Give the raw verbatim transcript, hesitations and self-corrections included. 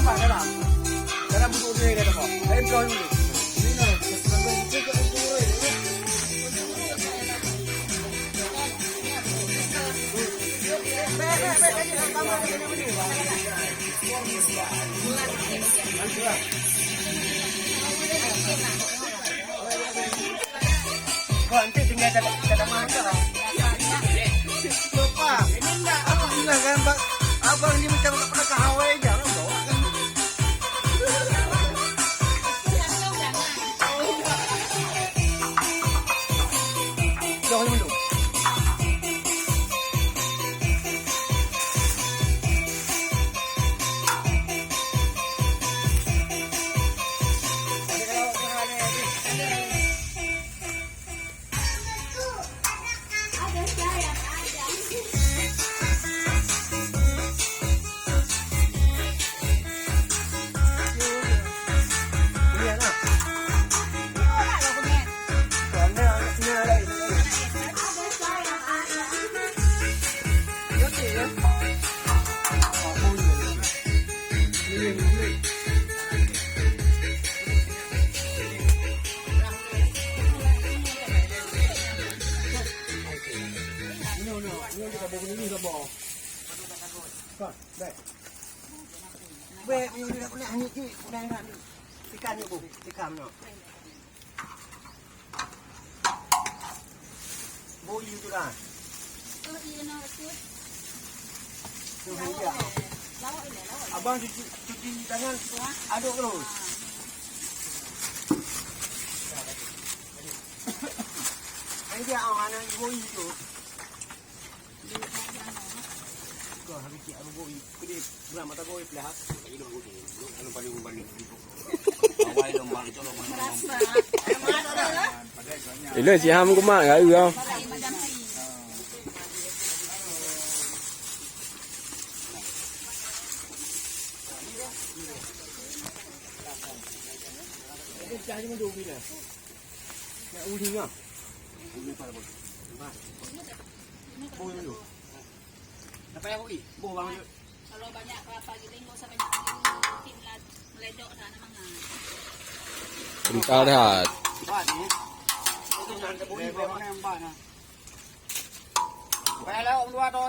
Dalam. Dalam duduk dia, dia tengok. Lain kau dulu. Wah, nanti tinggal kata, kata mahal lah. Lupa. Ini enggak, aku bilang kan, Bang. Abang ni macam nak pernah ke Hawaii je, abang bawa kan. Jauh dulu. Bèk, meunyoe dia nak hanyut cit, nak hanyut. Ikan ni, Bu. Ikan ni. Bui tu dah. Tu hanya. Abang cuci, cuci tangan, aduk terus. Hanya, oh, anak bui tu. Ilôn siham kumat gaya. Nak uli ngah. Uli apa, Bang? Bang, uli. Apa yang uli? Boh, Bang. Kalau banyak kelapa giling, nggak usah banyak giling, nanti mela-, meledok dah, nak mangan. Kental that. Empat ni. Itu nak ada bui, Bang. Empat, nah. Payah lauk dua tu.